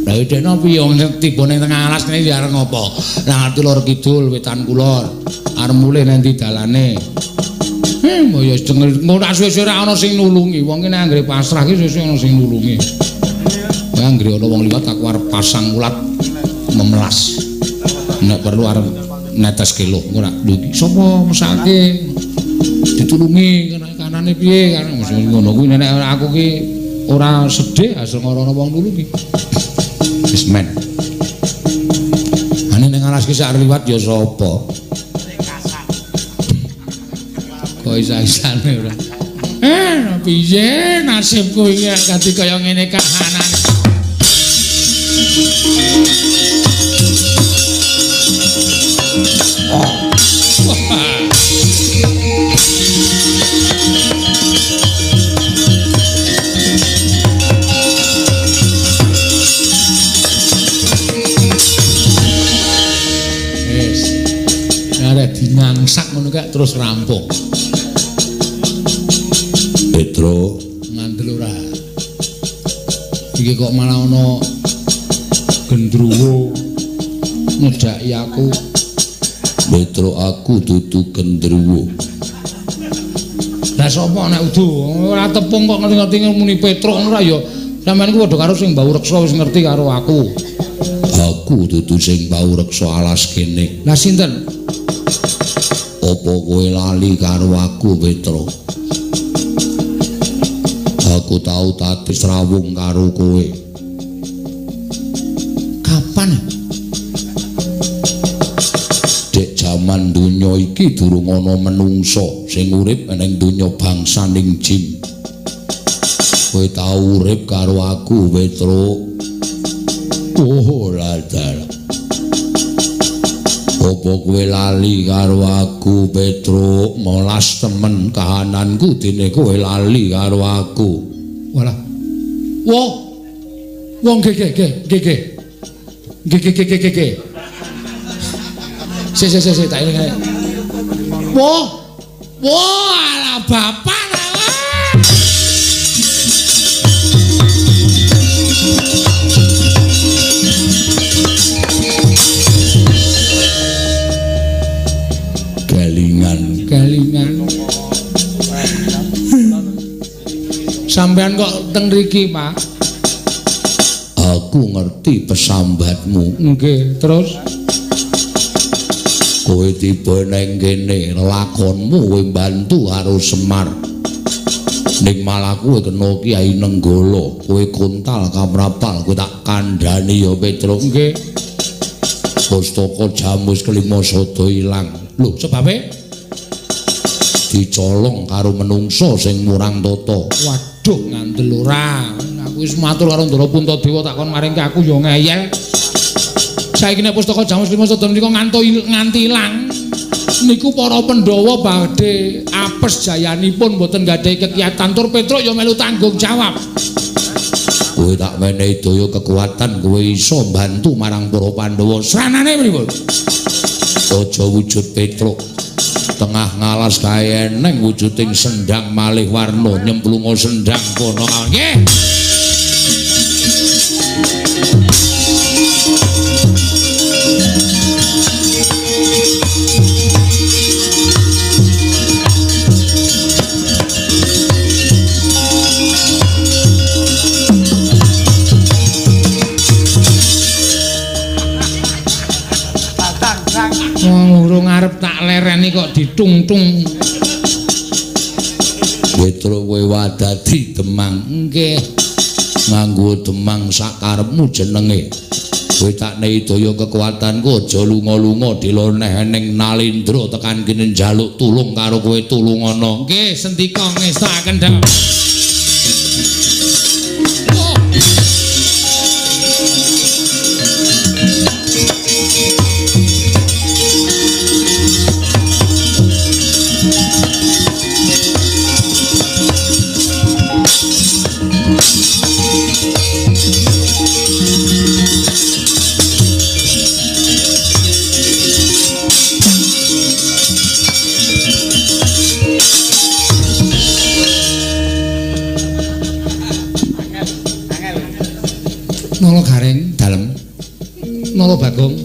Lah dene piye wong tiba ning tengah alas kene ya arep ngopo? Lah ngerti lor kidul wetan kulor. Arep mulih nang ndi dalane. Mbok ya jeneng ora suwe-suwe ora ana sing nulungi. Wong ki nek anggere pasrah ki suwe-suwe ana sing nulungi. Kowe anggere ana wong liwat aku arep pasang ulat memelas. Nek perlu arep netes kilo ora lho iki sapa mesake ditulungi kanane piye kan ngono kuwi nek aku ki ora sedih asal ora ana wong nulungi. Wis men. Ane ning alas ki sak liwat ya sapa? Kok isa-isane ora. Piye nasibku iki dadi kaya ngene kahanane. Wis. Arek dinangsak ngono kae terus rampung. Petro ngandel ora. Iki kok malah ana gendruwo ngejaki aku. Petro aku dudu gendruwo. Lah sapa nek udu ora tepung kok ngerti-ngerti muni Petro ngono ra ya. Sampeyan ku padha karo sing bau reksa wis ngerti karo aku. Aku dudu sing bau reksa alas kene. Lah sinten? Apa kowe lali karo aku, Petro? Aku tau tati srawung karo kowe. Kapan? Dek jaman donya iki durung ana menungsa sing urip ning donya bangsaning jin. Kowe tau urip karo aku, Petro. Oh, ladar. Apa kowe lali karo aku, Petro? Molas temen kahananku dene kowe lali karo aku. Walah. Wah. Wong ge ge ge ge ge. Ge ge ge ge ge ge. Se se se se tak eling. Wah. Wah, ala bapak lah. Kelingan, kelingan. Sampean kok teng mriki, Pak? Aku ngerti pesambatmu. Nggih, terus kowe tiba neng kene, lakonmu kowe mbantu karo Semar. Ning malah kowe kena Kyai Nenggala, kowe kontal kamrapal, kowe tak kandhani ya Petro. Nggih. Pustaka Jamus kelima sada ilang. Lho, sebabe dicolong karo menungsa sing murang tata. Waduh, ngandel ora. Aku wis matur karo Ndara Puntadewa tak kon maringke aku ya ngeyel. Saiki nek pustaka Jamus lima sada menika nganti ilang. Niku para Pandhawa badhe apes jayanipun mboten gadhahi kekiyatan tur Petruk ya melu tanggung jawab. Kowe tak menehi daya kekuatan kowe iso mbantu marang para Pandhawa. Sranane pripun? Aja wujud Petruk. Tengah ngalas kae eneng wujuding sendang malih warna nyemplunga sendang kono. Nggih. Urung arep tak lereni kok ditungtung. Petro kowe wadadi Demang. Nggih. Nganggo Demang sakarepmu jenenge. Kowe tak nehi daya kekuatanku aja lunga-lunga diloneh ning Nalindra tekan kene njaluk tulung karo kowe tulungana. Nggih, sendika ngestokaken dawuh. Nala Gareng dalem. Nala Bagong.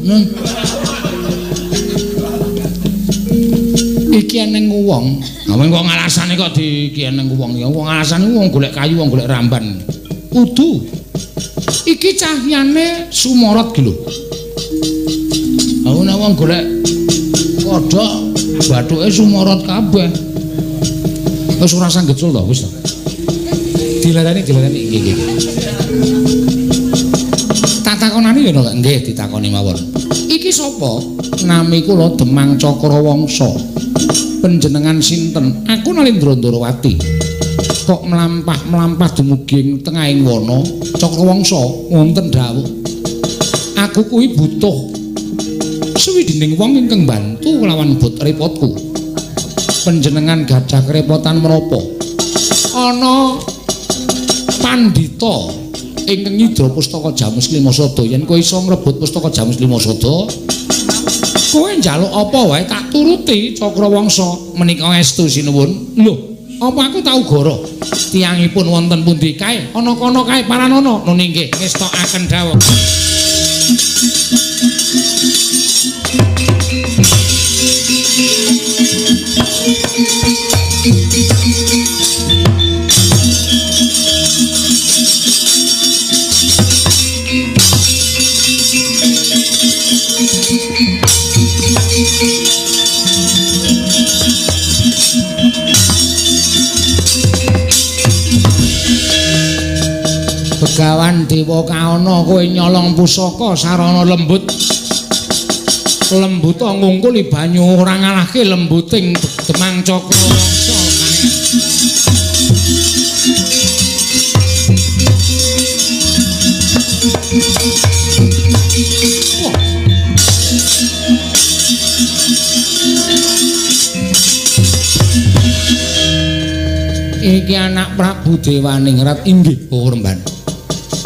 Iki eneng wong. Ha wong alasane kok di iki eneng wong ya. Wong alasane wong golek kayu, wong golek ramban. Kudu. Iki cahyane sumorot ki lho. Ha nek wong golek kodhok bathuke sumorot kabeh. Wis ora usah gecul to, wis to. Dilereni, dilereni iki iki. Takonane ya nggih ditakoni mawon. Iki sapa? Nami kula Demang Cakrawangsa. Panjenengan sinten? Aku Nalindra Ndorowati. Kok mlampah-mlampah dumugi ing tengahing wana Cakrawangsa wonten dawuh. Aku kuwi butuh suwidining wong ingkang bantu kelawan bot repotku. Panjenengan gadah kerepotan menapa? Ana pandhita ingkang nyidra pustaka Jamus Klima Sada. Yen kowe iso ngrebut pustaka Jamus Klima Sada, kowe njaluk apa wae tak turuti Cakrawangsa. Menika estu sinuwun. Lho, apa aku tau goro? Tiyangipun wonten pundi kae? Ana kono kae paranana. Nun inggih ngestokaken dawuh. Begawan Dewa Kaana kowe nyolong pusaka sarana lembut. Lembuta ngungkuli banyu ora ngalahke lembuting Demang Cakrawangsa. Iki anak Prabu Dewaningrat inggih Bawa.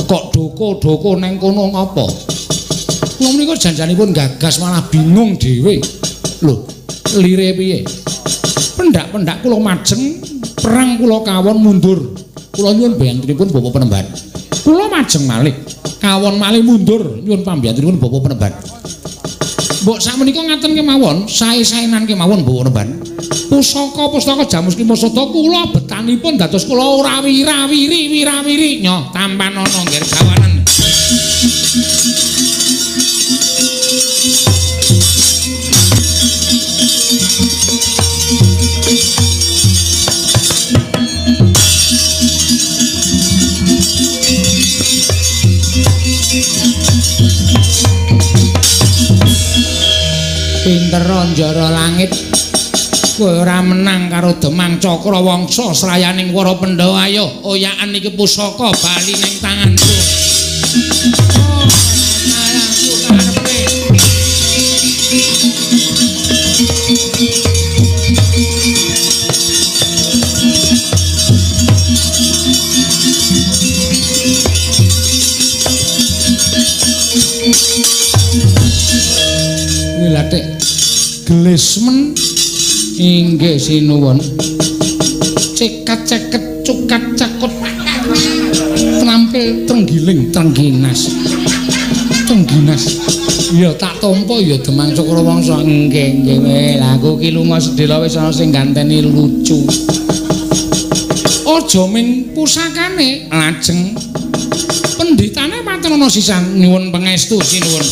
Kok doko-doko neng kono ngapa? Kula menika janjanipun gagas malah bingung dhewe. Lho, lire piye? Pendak-pendak kula majeng, perang kula kawon mundur. Kula nyuwun biyantunipun Bapak Penemban. Kula majeng malih, kawon malih mundur nyuwun pambiyantunipun Bapak Penemban. Mbok sakmenika ngaten kemawon, sae-saenan kemawon Bapak Penemban. Pusaka-pustaka Jamus Klima Sada kula betanipun dados kula ora wirawiri wirawiri nyoh tampanana ngger gawanen. Pinter njara langit kowe ora menang karo Demang Cakrawangsa srayaning para Pandhawa. Ayo oyakan iki pusaka bali ning tanganku. Oh, tanganku karepe. Kuwi lathik gelismen. Inggih sinuwun. Cekat ceket cukat cakut trampil trenggiling trengginas. Trengginas. Ya tak tampa ya Demang Cakrawangsa. Nggih nggih. Lah aku ki lunga sedhela wis ana sing ganteni lucu. Aja ming pusakane lajeng pendhitane paten ana sisan. Nyuwun pangestu sinuwun.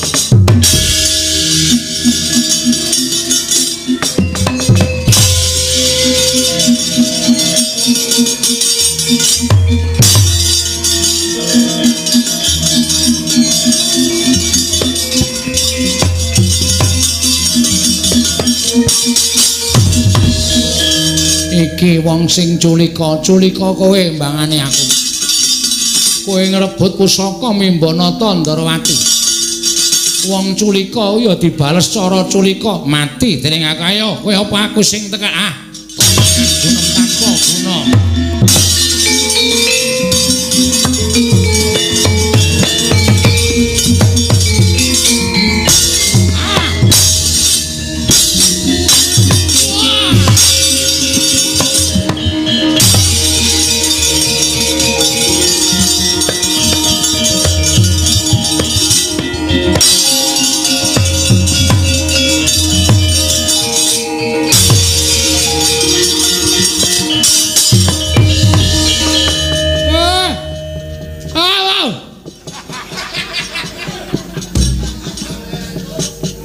Iki wong sing culika, culika kowe mbangane aku. Kowe ngrebut pusaka Mimbanata Ndorowati. Wong culika ya dibales cara culika, mati dening aku. Ayo, kowe apa aku sing teka? Ah. Gunem tanpa guna.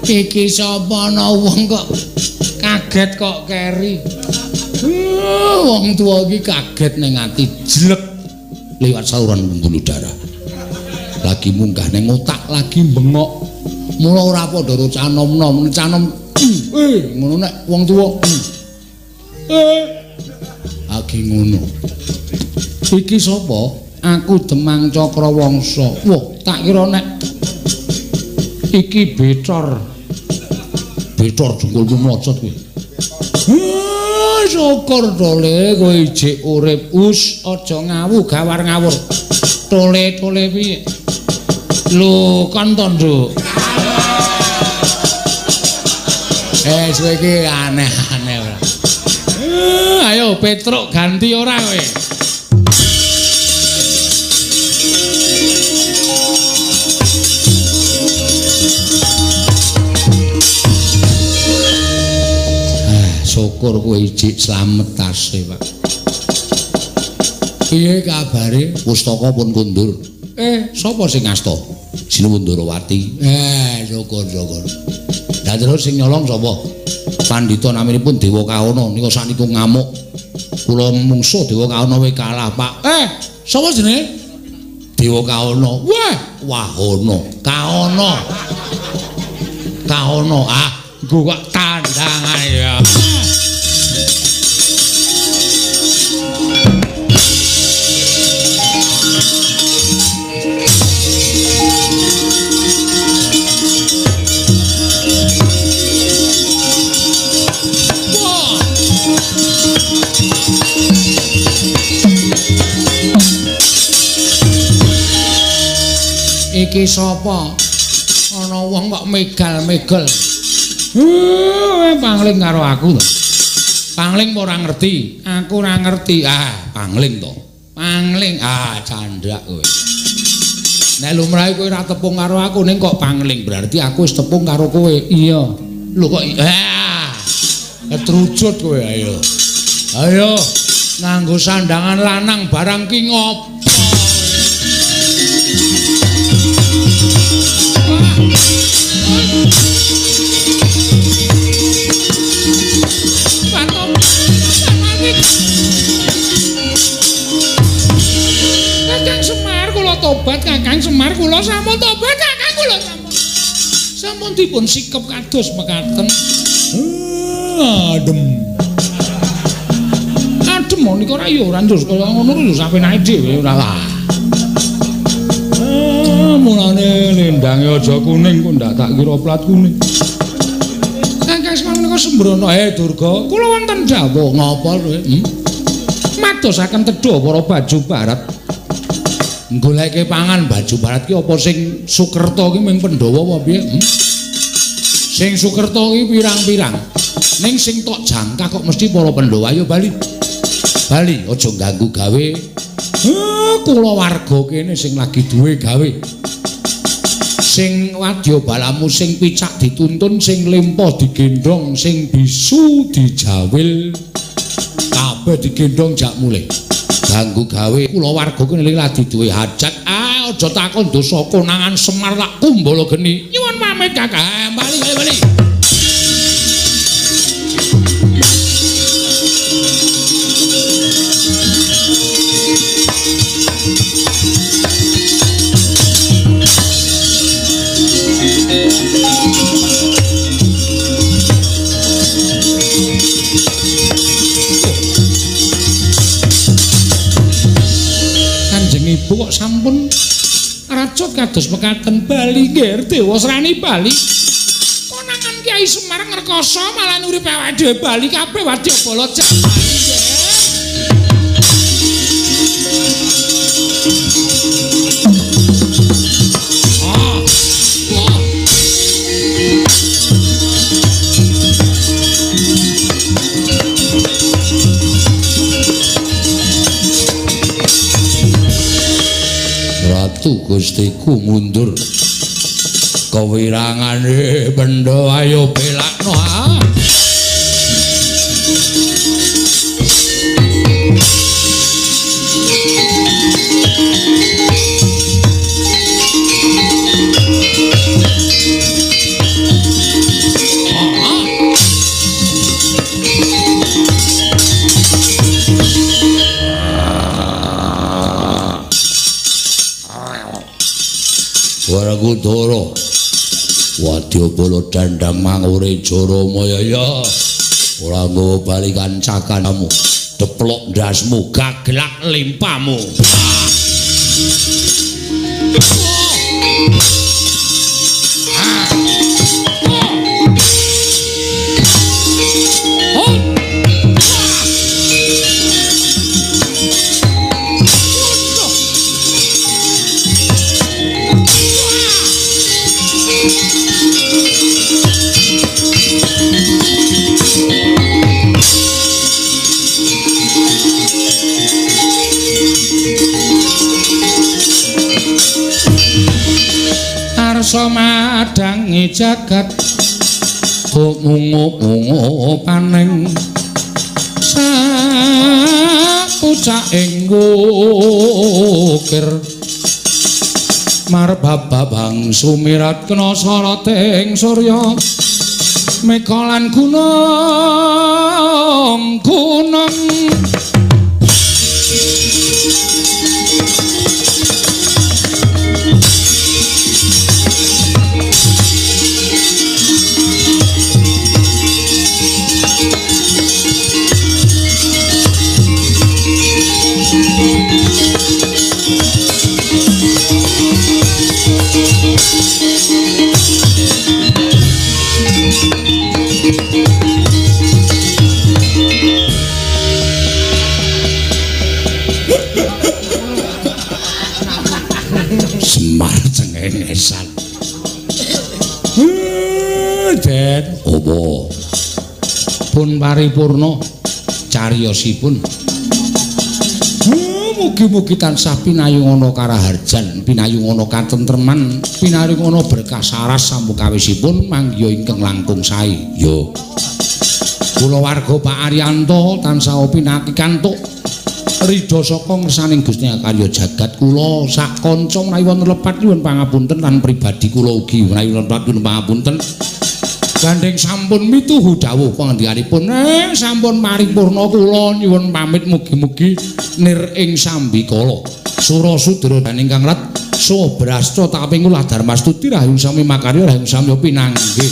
Iki sapa ana wong kok kaget kok keri. Wong tuwa iki kaget ning ati jlek liwat saluran pembuluh darah. Lagi munggah ning otak, lagi bengok. Mula ora padha karo cah nom-nom, cah nom ngono nek wong tuwa. Lagi ngono. Iki sapa? Aku Demang Cakrawangsa. Wah, tak kira nek iki Becor. Becor jengkulmu mlocot kowe. Syukur tole kowe ijik urip. Us aja ngawu gawar ngawur. Tole-tole piye? Lho kon to, Nduk. Kowe iki aneh-aneh ora. Ayo Petruk ganti ora kowe. Syukur kowe ijik slamet tase, Pak. Piye kabare? Pustaka pun kundur. Sapa sing ngasta? Sinuwun Ndorowati. Syukur, syukur. Lah terus sing nyolong sapa? Pandhita naminipun Dewa Kawana nika sakniku ngamuk. Kula mungsuh Dewa Kawana we kalah, Pak. Sapa jenenge? Dewa Kawana. Wah, Wahana. Kawana. Kawana. Ah, nggo kok tandangane ya. Iki sapa? Ana wong kok megal-megal. Pangling karo aku to. Pangling ora ngerti, aku ora ngerti. Ah, pangling to. Pangling, ah candhak kowe. Nek lumrahe kowe ora tepung karo aku ning kok pangling, berarti aku wis tepung karo kowe. Iya. Lho kok ah. Ketrucut kowe ayo. Ayo nganggo sandangan lanang barang ki ngopo? Kakang Semar kula tobat, Kakang Semar kula sampun tobat, Kakang kula sampun. Sampun dipun sikep kados mekaten. Adem. Adem nika ora ya ora njus kaya ngono lho sapenake dhewe ora lah. Mulane lendange aja kuning kok ndak tak kira plat kuning. Kakang Semar menika sembrono. Durga, kula wonten dawuh ngapa kowe? Madosaken tedha para baju barat. Goleke pangan baju barat ki apa sing Sukerta ki ming Pandhawa apa piye? Sing Sukerta ki pirang-pirang. Ning sing tok jangkah kok mesti para Pandhawa. Ayo bali. Bali aja ganggu gawe. Kula warga kene sing lagi duwe gawe. Sing wadya balamu sing picak dituntun, sing lempo digendhong, sing bisu dijawil. Kabeh digendhong jak mulih. Ganggu gawe kula warga kene lagi duwe hajat. Ah, aja takon dosa konangan Semar tak kumbala geni. Nyuwun pamit Kakang. Bali bali bali. kok sampun racut kados mekaten bali nggih Dewasrani bali. Konangan Kyai Semar ngrekoso malah urip awake dhewe bali kabeh wadyabala bali nggih. Ratu Gustiku mundur kewirangane bendho ayo belakno ah. Werkudara wadyabala dandang mangure Jaramaya ya ora nggawa bali kancakanamu deplok ndasmu gaglak limpamu. Arsa madangi jagat mungu-mungu paning sapucaking wukir marbabang sumirat kena soroting surya meka lan gunung gunung. Semar cengengesan. Den, apa? Pun paripurna cariyosipun. Mugi-mugi tansah pinayungana karaharjan, pinayungana katentreman, pinayungana berkah saras samukawisipun manggiha ingkang langkung sae. Yo. Kula warga Pak Aryanto tansah pinakikantuk ridho saka ngersaning Gusti karya jagat kula sak kanca menawi wonten lepat nyuwun pangapunten lan pribadi kula ugi menawi wonten lepat nyuwun pangapunten. Gandeng sampun mituhu dawuh pangandikanipun sampun paripurna kula nyuwun pamit mugi-mugi nir ing sambikala. Sura sudra dan ingkang rat saha brasta taping kula dharmastuti rahayu sami makarya rahayu sami pinanggih.